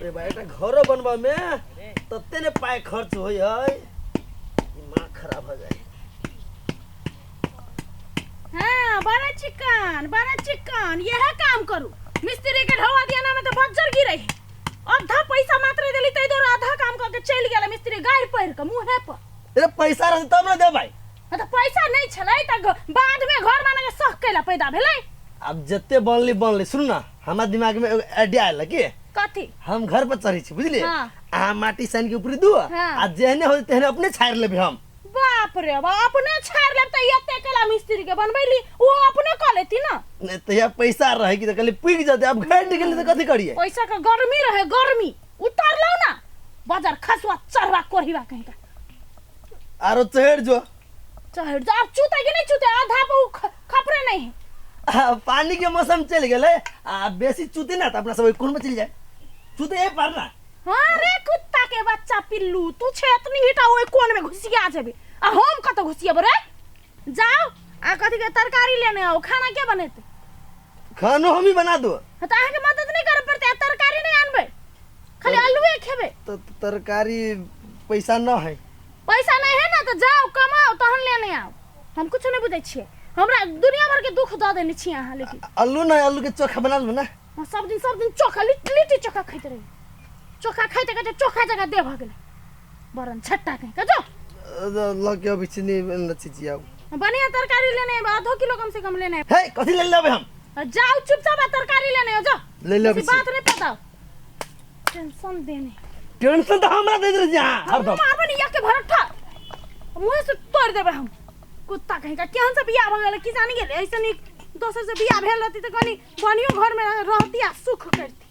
रे बा, एकटा घरो बनबऽ में तते ने पाइ खर्च होइ है, दिमाग खराब हो जाए। हाँ, बड़ा चिकन बड़ा चिकन, यह काम करू। मिस्त्री के ढवा दिया ना में तो बज्जर गिरे है। आधा पैसा मात्र देली तै दौर आधा काम करके चलि गेल मिस्त्री गारि पढ़ि के मुँहे पर। अरे पैसा रहतै तब ने देबै। हाँ, तऽ पैसा नहि छलै तऽ बाद में घर माने के शौक कैला पैदा भेलै। आब जते बनली बनली, सुन ना, हमरा दिमाग में एगो आइडिया आयल की। कथी? हम घर पर चढ़ै छी, बुझलिए? हाँ। अहाँ माटी सान के ऊपरी दू हाँ। आ जेहने होय तेहने अपने छाड़ि लेबै हम। बाप रे बाप, अपने छाड़ि लेब तऽ एते कैला मिस्त्री के बनबैली, ओ अपने कऽ लेती ना। नहि तहिया पैसा रहै कि तऽ कहली पुगि जेतै, आब घटि गेलै तऽ कथी करियै? पैसा के गर्मी रहे, गर्मी उतारलौ ना बाजार खसुआ चढ़वा कोढ़िवा कहीं का। आरो चढ़ जो। चढ़ जो, अब चूते कि नहीं चूते, आधा पर उ खपरे नहीं है। आ, पानी के मौसम चल गेलै आ बेसी चूते ना तऽ अपना सब कोन में चलि जाए, चूते ए पार ना। हाँ रे कुत्ता के बच्चा पिल्लू, तू छे एतनी हिटा ओइ कोन में घुसिया जेबे आ हम कतऽ घुसियेबो रे? जाओ आ कथी के तरकारी लेने आओ, खाना के बनेते? खानो हम ही बना दो। हाँ, तऽ अहाँके मदद नहीं करे पड़ते, आ तरकारी नहीं आनबै, खाली आलूए खेबै। तो तरकारी पैसा न है। पैसा नहीं है ना तो जाओ कमाओ तहन लेने आओ। हम कुछ नहीं बुझै छियै, हमरा दुनिया भर के दुख दऽ देने छियै अहाँ। लेकिन आलू ना, आलू के चोखा बना लेबै ना। हाँ, सब दिन सब दिन चोखा लिट्टी चोखा खाइत रही, चोखा खाइते खाइते चोखा जगह देह भऽ गेलै, बरन छट्टा कहीं का जो। लऽ के अबै छी, नहीं चिचियाउ। बढ़िया तरकारी लेने आएब, आधो किलो कम से कम लेने आएब। हे कथी ले लेबै हम? जाओ चुपचाप आ तरकारी लेने आओ, जाओ। ले लेबै बेसी बात नहीं पता, टेंशन देने। टेंशन तो हमरा दे दे अहाँ हम हरदम। मारबै ने एक भरठा मुँह से तोड़ देबै हम। कुत्ता कहीं का केहन से बियाह भऽ गेलै की जानी गेलै। ऐसे नीक दोसर से बियाह भेल रहती तऽ कनी बनियो घर में रहती आ सुख करती।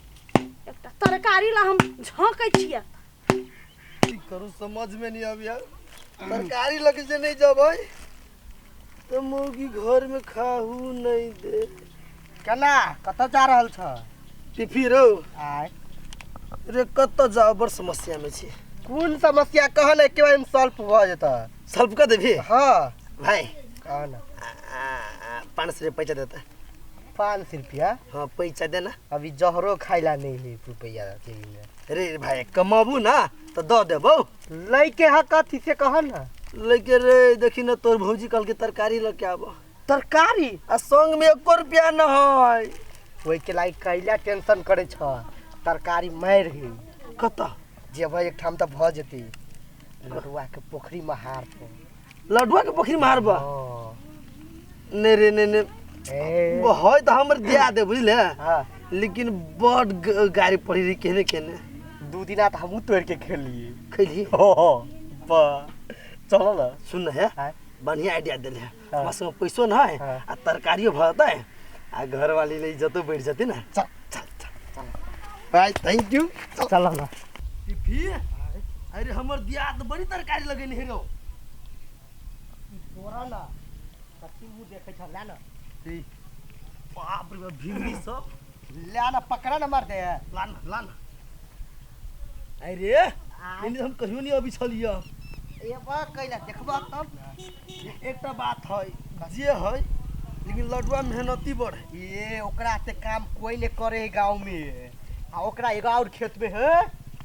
एकटा तरकारी ला हम झोंकै छियै। की करू समझ में नहीं आबि, तरकारी लग जे नहीं जबै तो मौगी घर में खाहू नहीं दे। केना कतऽ जा रहल छ? टिफी रौ। आय रे कतऽ जाउ, बड़ समस्या में छी। कोन समस्या कह ने, एके बार में सॉल्व भऽ जेतऽ। सॉल्व कर देबही? हाँ। भाई कह ना। 500 रुपया पैसा देता। 500 रुपया? हाँ पैसा देना। अभी जहरो खाइला नहीं है रुपया जेबी में। अरे भाई कमाबू ना तो दऽ देबौ। लैके हा कथी से कह ना। लैके रे देखी ना, तोर भौजी कल के तरकारी लके आबो। तरकारी? आ संग में एको रुपया न है। ओहि के लागि कैला टेंशन करे छ, तरकारी मारि है। कतऽ? जेबै एक ठाम तऽ भऽ जेतै, लडुआ के पोखरी में हार पर। लडुआ के पोखरी में हारबा? हाँ। नहीं रे नहीं नहीं। ए। है तो हमर दिया दे बुझले। हाँ। लेकिन बड़ गाड़ी पड़ी रही केने केने। दू दिना तऽ हमहूँ तोड़ के खेलिए। खेलिए? हाँ, बा चल ना। सुन है, हाँ। बढ़िया आइडिया दिले है। हाँ। हमरा संग पैसो न है हाँ। आ तरकारियो भरतै आ घरवाली ले जतो बैठ जते ना। चल। चल चल चल भाई, thank you. चल ना। टिफी अरे हमर दिया तो बड़ी तरकारी लगेने हे रौ। तोरा ना कथी मुँह देखै छ, ला ना। ए, बाप रे बाप, भिंडी सब। ला ना, पकड़ा ना, मार दे। ला ना, ला ना। अरे नहीं हम कहियो नहीं अभी छलिए। ए बा कैला देखबा तब। एकटा बात है जे है, लेकिन लडुआ मेहनती बड़ है। ए ओकरा से काम कोई नहीं करे है गांव में, आ ओकरा एगो और खेत में है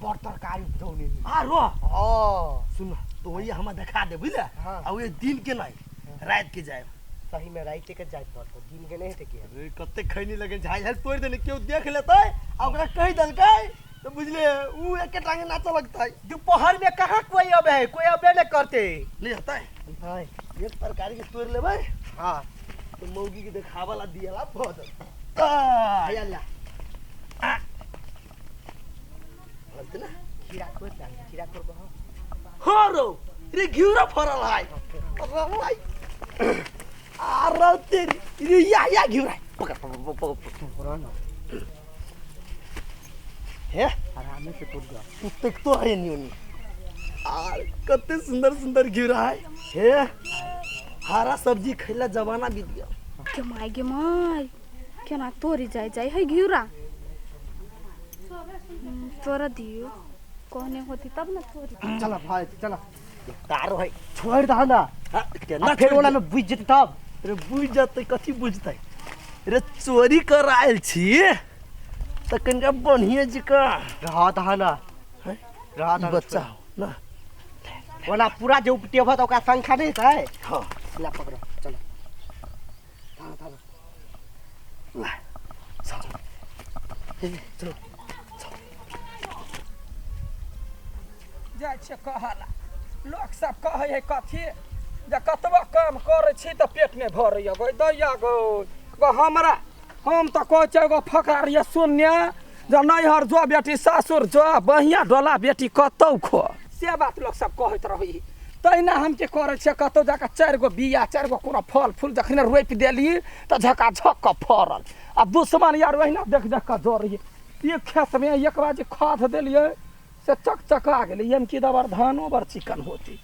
बड़ तरकारी उपजौने है। आ रो। हाँ। सुन तो वही हमरा देखा दे बुझले। हाँ। आ वही दिन के नहीं रात के जाए। सही में रात के जाए पड़तो, दिन के नहीं हेतै। अरे कते खैनी लगे झाल झाल तोड़ देने, केओ देख लेतै आ ओकरा कहि देलकै तो बुझले ऊ एके टांगे नाचऽ लगतै। दोपहर में कहाँ कोई अबे है, कोई अबे नहीं करते। नहीं हेतै। नहीं। एक तरकारी के तोड़ लेबै। हाँ। तो मौगी के देखाबऽ ला दिएला भऽ जेतै। हैया ला। आ। लगतै ना? खीरा खोज ला, खीरा खोज हाँ। हाँ रो, रे घिउरा फरल है। अरे आ रो तेरी, रे या या घिउरा। पकड़, पकड़, पकड़, पकड़, पकड़ ना। हे? आराम से टूट गया। तू तक तो है नहीं उन्हीं। आ कते सुंदर सुंदर घिउरा है। हे? हरा सब्जी खैला जमाना बीत गया। के my गे my, केना तोरी जाय जाय है घिउरा। तोरा दियो कहने होती तब ना तोरी। चला भाई चला। तारो है। छोड़ दह ना। हाँ, केना आ फेर छोड़ ओना दे? में बुझ जेतै तब। रे बुझ जतै, कथी बुझतै? रे चोरी कर आयल छी तऽ कनिका बढ़िए जकाँ रहत हन। हैं? रहत ई हन। बच्चा हो ना। ओना पूरा जे उपटेबह तऽ ओकरा संख्या नहि हेतै। हाँ। ला पकड़ो, चलो थाम थाम। ला चल। ए, चलो। जाइ छियै कहला, लोक सब कहै है कथी जे कतबो काम करै छी तऽ पेट नहि भरैया गो दैया गो गो हमरा। हम तऽ कहै छियै एगो फकरा रहियै सुनने जे नैहर जो बेटी सासुर जो बढ़िआँ डोला बेटी कतौ खो, से बात लोक सब कहैत रहै। तहिना हम की करै छियै, कतौ जाकऽ 4 गो बिया 4 गो कोनो फल फूल जखने रोपि देली तऽ झकाझक कऽ फड़ल आ दुश्मन यार ओहिना देख देख कऽ जरैए। एक खेतमे एक बार जे खाद देलियै से चकचका गेलै, एम की दबर धानो बड़ चिकन होती।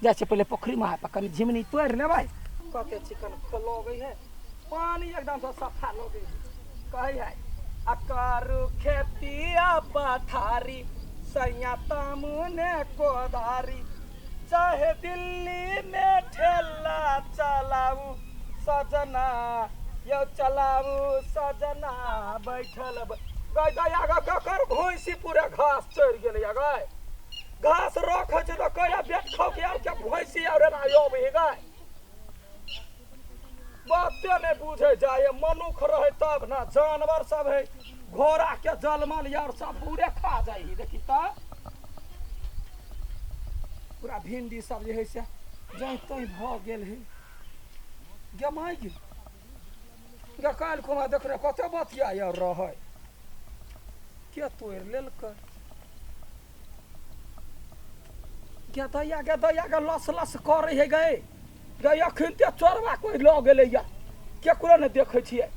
जाइ छै पहिले पोखरि में पर कनि झिमनी तोड़ि लेबै, कते चिकन लगै है, पानी एकदम से सफा लगै है। कहै है आ करू खेतिया पथारी सैया तामुने कोदारी, चाहे दिल्ली में ठेला चलाऊ सजना यौ चलाऊ सजना बैठल गय दया ग ककर भैंसी पूरा घास चढ़ि गेलै गय। घास रखै छै तऽ कहिया बेट खाउ के आर के भैंसी आर एना अबै है गय। बाते नहि बुझै जाय, मनुख रहै तब ने, जानवर सब है घोड़ा के जलमल यार सब पूरे खा जाइ है। देखी तऽ पूरा भिंडी सब जे है से जैं तैं भऽ गेल है। गे माय गे गे, काल्हि खुमा देख रे कते बतिया यार रहै, के तोड़ि लेलकै गे दैया गे दैया गे, लस लस करै है गे गे। अखन ते चोरबा कोइ लऽ गेलै या केकरो नहि देखै छियै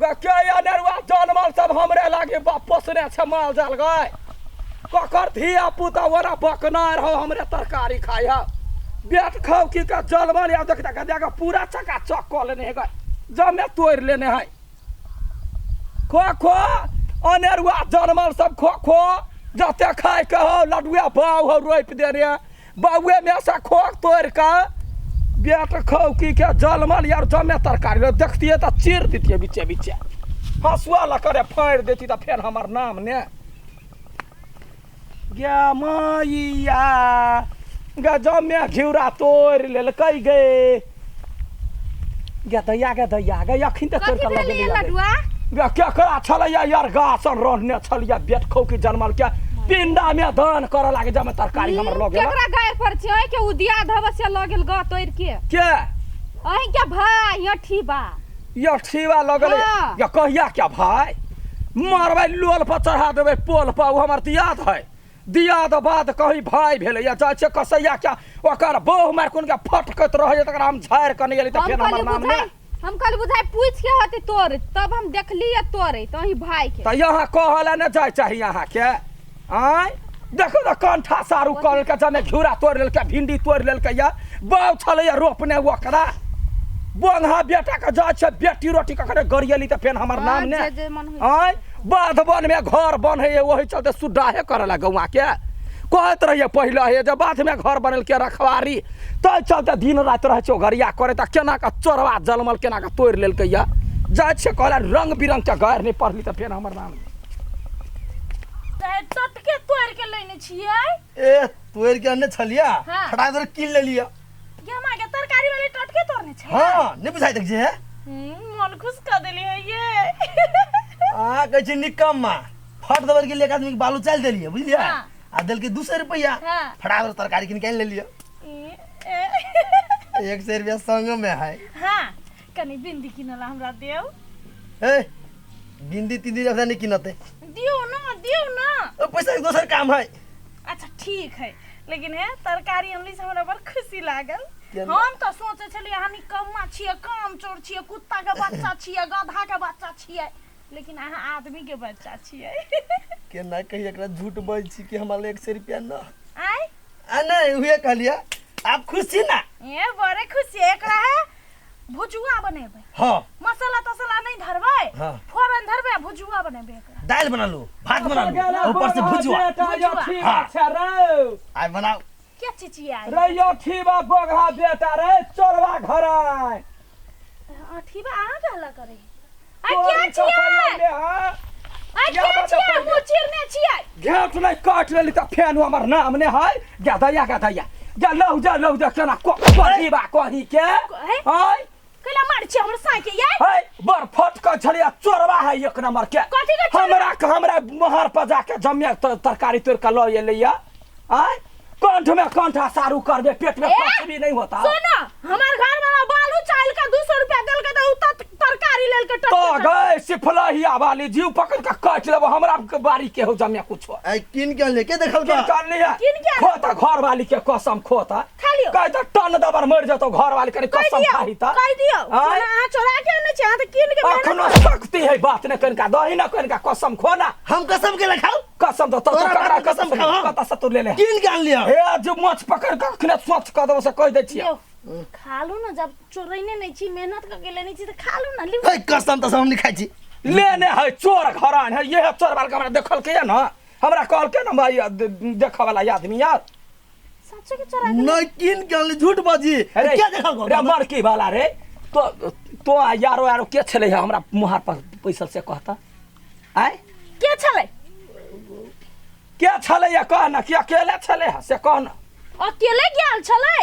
गे। के अनेरुआ जानवर सब हमरे लागे बाप पोसने छै माल जाल गय, ककर धिया पुता ओना बकना रहो हमरे तरकारी खाइ है बेट खाउ की का जलमल या देख देख देख पूरा चका चक कऽ लेने है गय, जमे तोड़ि लेने है। खो खो अनेरुआ जनमल सब खो खो, जते खाय के हो लडुआ बाउ हो रोपि देने बाउए में से खो तोड़ि के बेट खाउ की के जलमल यार जमे तरकारी देखतियै तऽ चीर दितियै बीचे बीचे, हँसुआ लऽ करे फाड़ि देती तऽ फेर हमर नाम ने गे मैया गे। जमे घिउरा तोड़ि लेलकै गे गे दैया गे दैया गे, अखन तऽ तोड़ि कथी कऽ लऽ भेलैया गेलै गे। लडुआ? गे केकरा छलैया यार गाछ रहने छलैया बेट खौकी जनमल के पिंडा में दान करऽ लागे जमे तरकारी हमर लऽ गेल। केकरा गाय पर छै के उ दिया धब से लऽ गेल ग तोड़ के? के? अहीं के भाई अठीबा। ये ठीवा लऽ गेलै? हाँ। या कहिया क्या भाई मारबै लोल पर चढ़ा देबै पोल पर, ओ हमर दियाद है, दियाद बाद कहीं भाई भेलै या जाइ छै कसैया क्या ओकर बहु मार कोन के फटकैत रहै तकरा हम झाड़ि कऽ नहि एली तऽ हम फेर हमर कहली नाम बुझाइ ने। हम कहली बुझाइ पूछ के होती तोर, तब हम देखली तोरे तो अहीं भाई के। तऽ यहाँ कहऽ ने जाइ चाही अहाँके आँय। देखो तऽ कंठा सारू कऽ लेलकै, जमे घिउरा तोड़ि लेलकै भिंडी तोड़ि लेलकै या बाउ छलैया रोपने ओकरा बंगहा बेटा के जाइ छै बेटी रोटी कखने गरियली तऽ फेर हमर नाम ने। जे जे मन होइ। आँय बाध वन में घर बन है वही चलते सुड्डाहे करे ला गौआ के कहैत रहिए पहिले हे जे बाध में घर बनल के रखवारी तै चलते दिन राति रहै छै गरिया करे तऽ केना कऽ चोरवा जलमल केना कऽ तोड़ि लेलकै या जाइ छियै कहला रंग बिरंग के गारि नहि पढ़ली तऽ फेर हमर नाम चाहे टटके तोड़ के लेने छियै। ए तोड़ के अनने छलिया। हाँ। फटाक दर कीन लेलिया। गे माय के तरकारी वाली टटके तोड़ने छै? हाँ नहीं बुझाइ तक जे है। मन खुश कर देली है ये। आ कहै छै निकम्मा फट दबर के एक आदमी के बालू चालि देलियै बुझलियै। हाँ। आ देलकै 200 रुपैआ। हाँ। फटाक दर तरकारी कीन के आनि लेलियै। ए, ए। 100 रुपया संग में है। हाँ कनी बिंदी किनला हमरा देव। ए बिंदी तिंदी रखा नहीं किनते। दियो ना दियो ना। ओ पैसा के दोसर काम है। अच्छा ठीक है, लेकिन है तरकारी अनली से हमरा बड़ खुशी लागल। केना? हम तो सोचे छलियै अहाँ निकम्मा छियै, काम चोर छियै, कुत्ता के बच्चा छियै, गधा के बच्चा छियै, लेकिन अहाँ आदमी के बच्चा छियै। केना कही एकरा झूठ बोल छी कि हमरा लग 100 रुपया न। आय आ नहीं उहे कहलियै आप खुश छी ना? ए बड़े खुशी। एकरा है भुजुआ बनेबै। हाँ। मसाला तसाला नहीं धरबै। हाँ। फोरन धरबै आ भुजुआ बनेबै एकरा। दालि बना लू भात बना लू ऊपर से भुजुआ। हाँ। रे आइ बनाओ। क्या चिचिया रे यो ठीबा बगहा बेटा रे चोरवा घर आय। अठीबा अहाँ कहला करे आ क्या छियै? हाँ आ क्या घेट नहीं काट लेली त फेन हमर नाम ने है गदया गदया जा लौ जा लौ जा केना कही बा कही के हे? आय कैला मार छी हमर साई के ये है बड़ फट के छलिया चोरवा है एक नंबर के कथी के चोरवा? हमरा के हमरा मोहर पर जाके जमिया तरकारी तोड़ के लऽ एलैया आय कंठ में कंठ सारू करबे पेट में ए? कुछ भी नहीं होता सुनो हमार घर वाला बालू चाइल का 200 रुपया देल के त उ त तरकारी लेल के तो टटके गए सिफलहिया वाली जीव पकड़ के काट लेबो हमरा के बारी के हो जमिया कुछो आई किन के लेके देखल किन बा कर लिया किन के? खोता घर वाली के कसम खोता खा लियो। कह त टन दबर मर जतो घर वाली के कह कसम दियो खाही त कह दियो आय? अहाँ चोरा के आने छी अहाँ त किन के मेहनत अखनो शक्ति है बात ने कनका दही न कनका कसम खो ना हम कसम के लखाओ कसम तो तोरा ककरा बाप के कसम कसम खाओ। कता से तू ले ले किन के आन लिया हे जो मोछ पकड़ के अखने सोच क देबो से कह दै छियै लियो खा लू ना जब चोरैने नहीं छी मेहनत करके लेने छी त खा लू ना लियो है कसम तसम हम नहीं खाइ छी लेने है चोर घरान है ये चोर वाला के हमरा देखल के ना हमरा कहल के ना भाई देखे वाला आदमी यार सच्चे के चोरा के नहीं किन के आनली झूठ बाजी अरे क्या देखल रे मरकी वाला रे तो तो यारो यारो के छलै है हमरा मुहार पर पैसल से कहता आय के छलै के छलै है कह ना कि अकेले छलै है से कह ना अकेले गेल छलै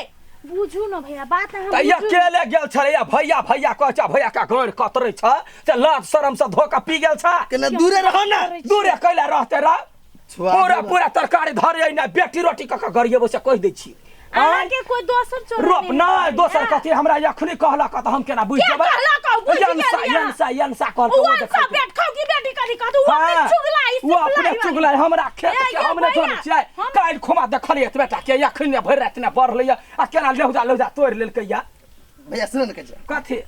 बुझू न भैया बात अहाँ तऽ बुझू। अकेले गेल छलै या भैया भैया कहै छ भैया का गैर कतरै छ से लाज शरम से धो के पी गेल छ केना दूरे रहो ना दूरे कैला रहते रह छुआ पूरा देबो। पूरा तरकारी धरे ना बेटी रोटी कऽ के गरिएबो से कहि दै छी अहाँके कोई दोसर चोर रोप नहि दोसर कथी हमरा अखनी कहलक तऽ हम केना बुझि के जेबै कहलक? बुझि यंसा गेलियै। यंसा यंसा कहलक उ ओ अंसा देखै बेट खाउ की बेटी कथी कहत उ अपने हाँ, चुगला ई ओ अपने चुगला हमरा खेत ए, के ये हम नहि भैया, जानै छियै हम- काल्हि खुमा देखलियै एतबे टा के अखन ने भरि राति ने बढ़लैया आ केना लेहुजा लेहुजा तोड़ि लेलकैया भैया सुन न कह कथी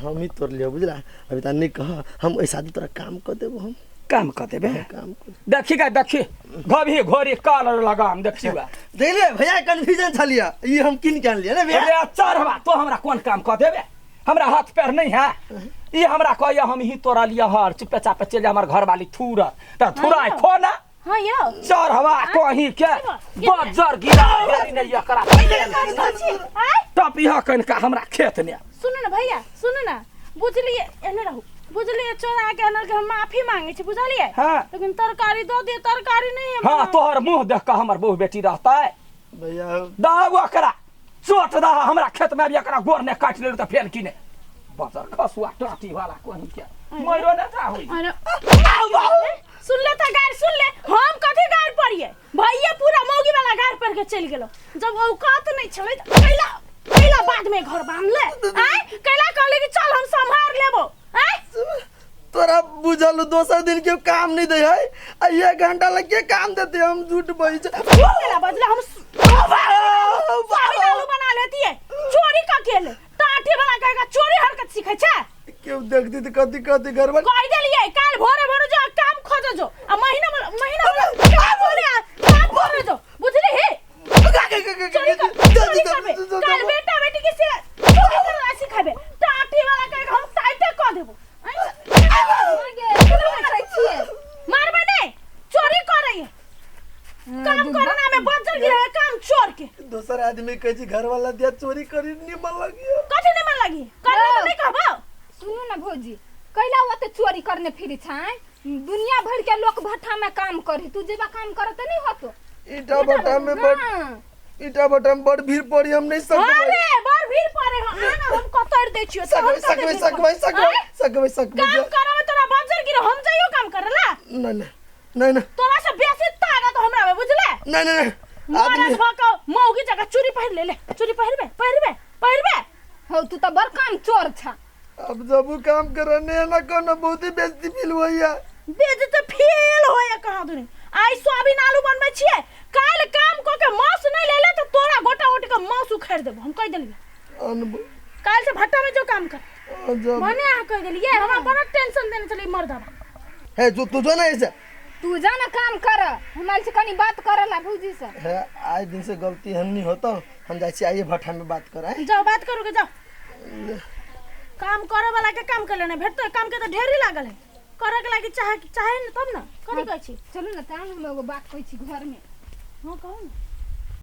हम ही तोड़ लियो बुझला अभी त नहीं कह हम ऐसा तोरा काम कर देबो हम काम कऽ देबै काम कर देखी गे देखी घभी घोरी काल लगाम देखी बा देख ले भैया कंफ्यूजन छलिया ई हम किन के आनलियै ने भैया अरे चढ़वा तो हमरा कोन काम कऽ देबे हमरा हाथ पैर नहीं है ई हमरा कहैया हम ही तोरा लिया हर चुपे चापे चलि जा हमर घरवाली थूरत तऽ थुराय खो ना हां यौ चढ़वा कहीं के बजर गिरा नहीं एकरा आय टपिह कनिका हमरा खेत ने सुनू न भैया सुनू न बुझलिए एने रहू बुझलिए चोरा के अनल के हम माफी मांगे छी बुझलिए हाँ। लेकिन तरकारी दो दियो तरकारी नहीं है हाँ तोहर मुंह देख कऽ हमर बहु बेटी रहतै भैया दह ओकरा चोट दह हमरा खेत में अभी एकरा गोर ने काटि लेलु तऽ फेर की ने बजर खसुआ टाटी वाला कहीं के मरो ने जा होई अरे सुन ले त गार सुन ले हम कथी गार पड़िए भैया पूरा मौगी वाला गार पड़ के चलि गेलो जब औकात नहीं छलै त कैला कैला बाद में घर बांध ले आय कैला कहले कि चल हम संभार लेबो आय तोरा बुझल दोसर दिन के काम नहीं दे है आ एक घंटा लग के काम देते हम झूठ बज कैला बजला हम सोयाबीन आलू बना लेती है चोरी का केले टाटी वाला कहेगा चोरी हरकत सीखे छे क्यों देखती तो कथी कथी घर में कह देलिए काल भोरे भोरे जो काम खोजे जो आ महीना महीना काम बोले आ, काम खोजे जो बुझली हे चोरी कर चोरी करबे काल बेटा बेटी के से चोरी करला सिखाबे टाटी वाला कहेगा हम साइते कह देबो मारबे नहीं चोरी कर रही है काम करना में बज्जर गिरे काम चोर के दोसर आदमी कहे छी घर वाला दिया चोरी करी निमन लगियो कथी नहीं मन लगी करना तो नहीं कहबो सुनू ना भौजी कैला ओते चोरी करने फिरी छाय दुनिया भर के लोग भट्ठा में काम करी तू जेबा काम करत नहीं होतो ईटा भट्टा में बड़ हाँ। ईटा भट्टा में बड़ भीड़ पड़ी हम नहीं सकबै अरे बड़ भीड़ पड़े हो आना हम कतर दै छियो सकबै सकबै सकबै सकबै सकबै सकबै काम करब तोरा बज्जर गिरे हम जाइयो काम करला नहीं नहीं नहीं नहीं तोरा से बेसी ताकत हमरा में बुझले नहीं नहीं नहीं मरद आदमी भऽ के मौगी जगह चूड़ी पहिर ले ले चूड़ी पहिरबे पहिरबे पहिरबे हौ तू तो बड़ काम चोर छा अब जब वो काम करने है ना कोनो बहुत ही बेइज्जती फील हुई है बेइज्जती फील होया कहाँ दुनी आइ सोयाबीन आलू बनबै छियै काल्हि काम कऽ के मांस नहि लेले तऽ तोरा गोटा गोटी के मांस उखाड़ि देबो हम कहि देलियै अनबो काल्हि से भट्टा में जो काम कर जब भने अहाँ कहि देलियै हमरा बड़ा टेंशन देने छलै मर्दबा हे जो तू जो ना ऐसे तू जा ना काम कर हम आयल छी कनी बात करला भौजी से है आज दिन से गलती हम नहीं होता हम जाइ छी आइए भट्ठा में बात कर आए जाओ बात करू के जाओ काम करे वाला के काम कर लेने भेटतो काम के तऽ ढेरी लागल है करे के लागी चाहे चाहे ने तब ना कथी कहै छी चलू ना तान हम एगो बात कहै छी घर में हाँ कहू ने